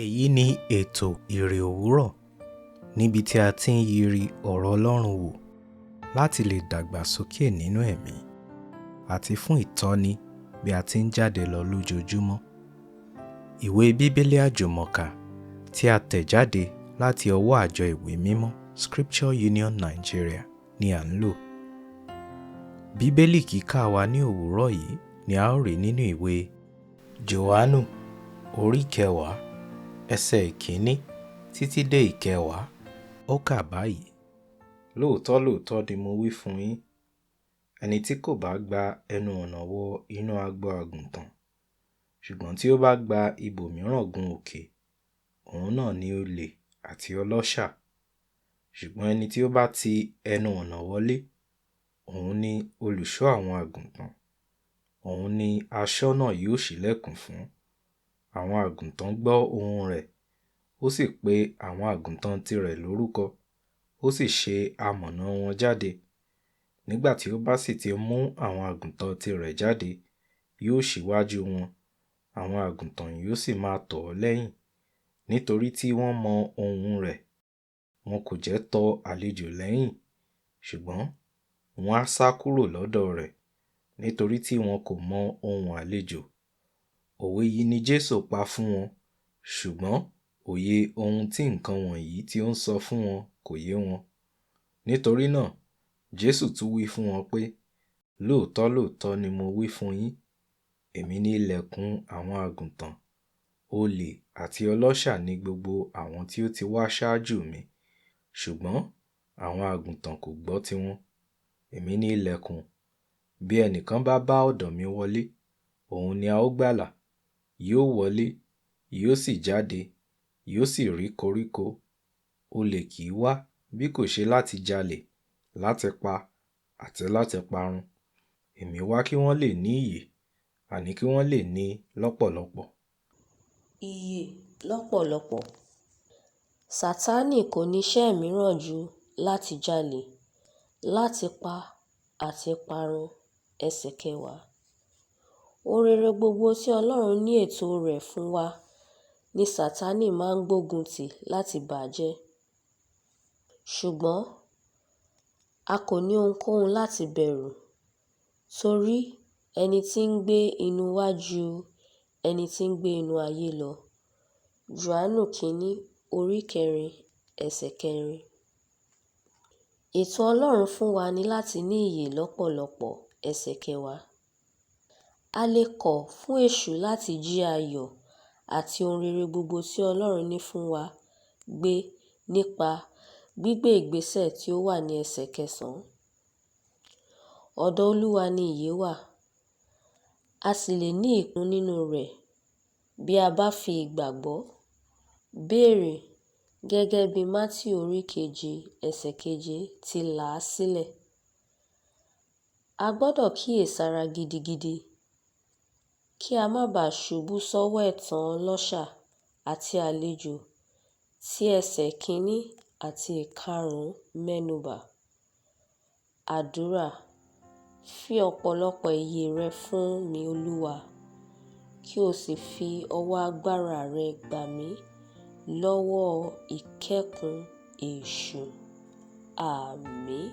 Èyí ni ètò Ìrè Òwúrọ̀ níbi tí a ti ń yiri ọ̀rọ̀ Ọlọ́run wò láti lè dàgbàsókè nínú ẹ̀mí àti fún ìtọ́ni bí a ti ń jáde lọ lójoojúmọ́. Ìwé Bíbélì Àjùmọ̀kà tí a tẹ̀ jáde láti ọwọ́ àjọ ìwé mímọ́ Scripture Union Nigeria ni à ń lò. Bíbélì kíkà wa ní òwúrọ̀ yìí ni a ó rí nínú ìwé Jòhánù orí kẹwàá ẹsẹ̀ ìkíní títí dé ìkẹwàá. Ó kà báyìí: Lóòótọ́ lóòótọ́ ni mo wí fún yín, ẹni tí kò bá gba ẹnu ọ̀nà wọ inú agbo àgùntàn, ṣùgbọ́n tí ó bá gba ibòmíràn gun òkè, òun náà ni olè àti ọlọ́ṣà. Ṣùgbọ́n ẹni tí ó bá ti ẹnu ọ̀nà wọlé, òun ni olùṣọ́ àwọn àgùntàn. Òun ni aṣọ́nà yóò ṣílẹ̀kùn fún. Àwọn àgùntàn gbọ́ ohùn rẹ̀, ó sì pe àwọn àgùntàn tirẹ̀ lórúkọ, ó sì ṣe amọ̀nà wọn jáde. Nígbà tí ó bá sì ti mú àwọn àgùntàn tirẹ̀ jáde, yóò ṣíwájú wọn, àwọn àgùntàn yóò sì máa tọ̀ ọ́ lẹ́yìn, nítorí tí wọ́n mọ ohùn rẹ̀. Wọn kò jẹ́ tọ àlejò lẹ́yìn, ṣùgbọ́n wọ́n á sá kúrò lọ́dọ̀ rẹ̀, nítorí tí wọn kò mọ ohùn àlejò. Òwe yìí ni Jésù pa fún wọn, ṣùgbọ́n òye ohun tí nǹkan wọ̀nyí tí ó ń sọ fún wọn kò yé wọn. Nítorí náà, Jésù tún wí fún wọn pé, Lóòótọ́ lóòótọ́ ni mo wí fún yín, èmi ni ìlẹ̀kùn àwọn àgùntàn. Olè àti ọlọ́ṣà ni gbogbo àwọn tí ó ti wá ṣáájú mi, ṣùgbọ́n àwọn àgùntàn kò gbọ́ tiwọn. Èmi ni ìlẹ̀kùn. Bí ẹnìkan bá bá ọ̀dọ̀ mi wọlé, òun ni a ó gbàlà. Yóò wọlé, yóò sì jáde, yóò sì rí koríko. Olè kì í wá bí kò ṣe láti jalè, láti pa, àti láti parun. Èmi wá kí wọ́n lè ní ìyè, àní kí wọ́n lè ní lọ́pọ̀lọpọ̀. Ìyè lọ́pọ̀lọpọ̀. Sátánì kò ní iṣẹ́ mìíràn ju láti jalè, láti pa àti parun. Ẹsẹ̀ kẹwàá. Ohun rere gbogbo tí Ọlọ́run ní ètò rẹ̀ fún wa ni Sátánì máa ń gbógun tì láti bà á jẹ́. Ṣùgbọ́n a kò ní ohunkóhun láti bẹ̀rù, torí ẹni tí ń gbé inú wa ju ẹni tí ń gbé inú ayé lọ. Jòhánù kìíní orí kẹrin ẹsẹ̀ kẹrin. Ètò Ọlọ́run fún wa ni láti ní ìyè lọ́pọ̀lọpọ̀. Ẹsẹ̀ kẹwàá. A lè kọ̀ fún èṣù láti jí ayọ̀ àti ohun rere gbogbo tí Ọlọ́run ní fún wa gbé nípa gbígbé ìgbésẹ̀ tí ó wà ní ẹsẹ̀ kẹsàn-án. Ọ̀dọ̀ Olúwa ni ìyè wà, a sì lè ní ìpín nínú rẹ̀ bí a bá fi ìgbàgbọ́ béèrè gẹ́gẹ́ bí Mátíù orí keje ẹsẹ̀ keje ti là á sílẹ̀. A gbọ́dọ̀ kíyèsára gidigidi kí a má bàa ṣubú sọ́wọ́ ẹ̀tàn ọlọ́ṣà àti àlejò tí ẹsẹ̀ kìíní àti ìkarùn-ún mẹ́nubà. Àdúrà: fi ọ̀pọ̀lọpọ̀ ìyè rẹ fún mi, Olúwa, kí o sì fi ọwọ́ agbára rẹ gbà mí lọ́wọ́ ìkẹ́kùn èṣù. Àmín.